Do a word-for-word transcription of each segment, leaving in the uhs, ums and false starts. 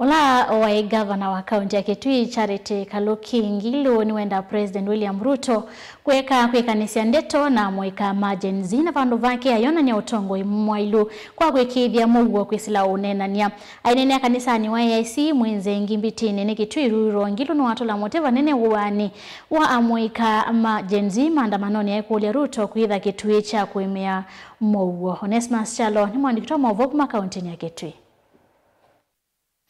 Ũla waĩ ngavana wa kaunti ya Kitui, Charity Kaluki Ngilu, nĩwenda President William Ruto kũeka kwĩkanĩsya ndeto na amũika ma Gen Z, na vandũ vake ayonany'a ũtongoi mwaĩlu kwa kwĩkĩĩthya mũuo kwĩsĩla ũneenany'a. Aineenea kanisanĩ wa A I C Mwinzengi Mbitinĩ nĩ Kitui Rural, Ngilu nĩwatũla mũtĩ vanene ũaani wa amũika ma Gen Z maandamanonĩ, aikũlya Ruto kwĩtha kĩtuĩ kya kũĩmĩa mũuo. Onesmus Kyalo nĩ mũandĩki wa maũvoo kuma kauntinĩ ya Kitui.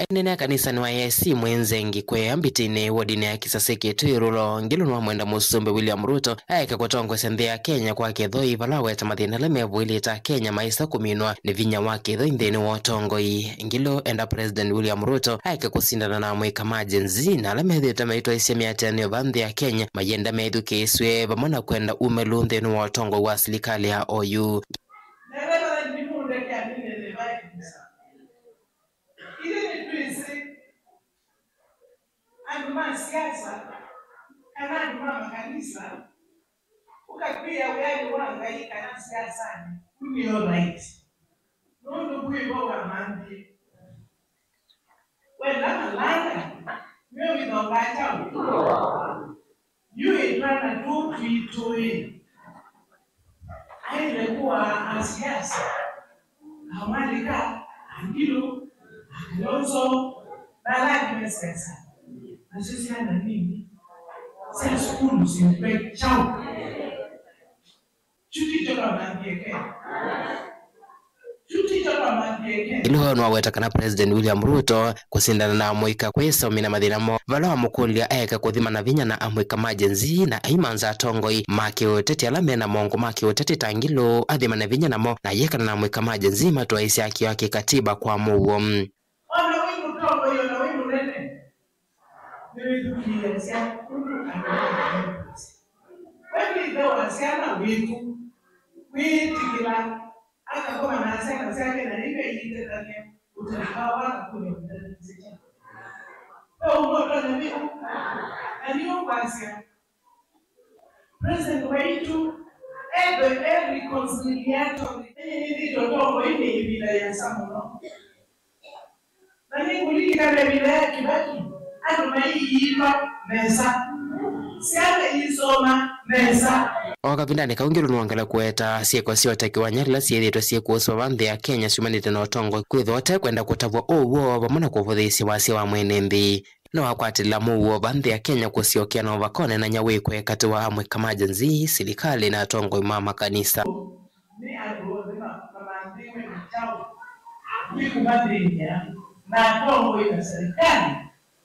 Aineenea kanisanĩ wa A I C Mwinzengi Kwea Mbitinĩ, wodinĩ ya Kisasi Kitui Rural, Ngilu nĩwamwenda Mũsumbĩ William Ruto aeke kũtongoesya nthĩ ya Kenya kwa kĩthoi, vala aweta mathĩna ala mevũĩlĩte Akenya maĩsa kũminwa nĩ vinya wa kĩthoi nthĩnĩ wa ũtongoi. Ngilu enda President William Ruto aeke kũsindana na amũika ma Gen Z na ala methĩĩtwe maitwaĩsya mĩatĩanĩo va nthĩ ya Kenya, mayenda methukĩĩsw'e vamwe na kwenda umĩlu nthĩnĩ wa ũtongoi wa silikalĩ ya oyu. Ndereva nĩmũndekea nĩnĩnĩvaĩkĩsa. Ithyĩ nĩtwĩsĩ andũ ma siasa kana andũ ma makanisa, ũkakwĩa wĩanĩ wa Ngai kana siasanĩ, u nĩ all right. Nũndũ kwĩ vo wamanthie. Wenda malanga, nĩwe wĩthongaa kyaũ? Yu ĩtwana tũu twitũ-ĩ, aĩle kũaa asiasa, amwalĩka, Angilu, Akalonzo, na ala angĩ me siasa. Nasyo syana nini sya sukulu syĩkw'e kyaũ? Kyu tikyo twamanthie Kenya. Kyu tikyo twamanthie Kenya. Ngilu nĩwaweta kana President William Ruto kũsindana na amũika kwĩsa ũmina mathĩna moo, vala wamũkũlya aeke kũthima na vinya na amũika ma Gen Z na aimanza atongoi ma kĩũteti ala mena mongũ ma kĩũteti ta Ngilu athimane vinya namo na ayekana na amũika ma Gen Z matwaĩsya kĩo kĩkatiba kwa mũuo. Ona wĩ mũtongoi, ona wĩ mũnene, nĩwĩthukĩĩasya ũndũ andũ makwĩsĩ. We nĩ ĩthe wa syana witũ, wĩtĩkĩla akakoma na syana syake na ĩndĩ aiitethany'a ũtali wao akakũlya mũtethesya kyaũ? We ũmwe ũtonya wĩu? Na nĩũkwasya President waitũ ethwe e reconciliatory. Nĩnĩthĩtwe ũtongoinĩ ĩvinda yĩasa mũno. Na nĩngũlilikana ĩvinda ya Kibaki, andũ maiiva nesa, syana iisoma nesa. O kavindanĩ kau, Ngilu nĩwongela kũweta syĩko sya ũteki wa nyarila syĩthĩĩtwe syĩkũsĩwa va nthĩ ya Kenya syumanĩte na ũtongoi, kwĩthĩwa ũtekwenda kũtavw'a ũw'o vamwe na kũvũthĩĩsya wasya wa mwene nthĩ. Nĩwakwatĩlĩla mũuo va nthĩ ya Kenya kũsyokea na ũvaka ũneenany'a wĩkwe katĩ wa amũika ma Gen Z, silikalĩ, na atongoi ma makanisa. Nĩ andũ onthe ma-, mamanthĩwe nĩ kyaũ kĩkũmathĩny'a, na atongoi na serikali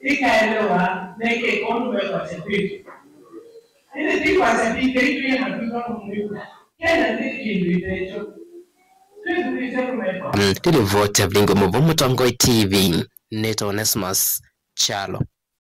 ĩkaelewa mekeka ũndũ mekwasya kwĩtũ? Ĩndĩ ti kwasya ti Ngai twĩ na twĩka mũndũ. Kenya nĩ kĩndũ ĩtekyo. Twĩthukĩĩsya tũmekwa. Mm, nĩ livoti ya Vilingi Mũvoo Mũtongoi T V, nĩtawa Onesmus Kyalo.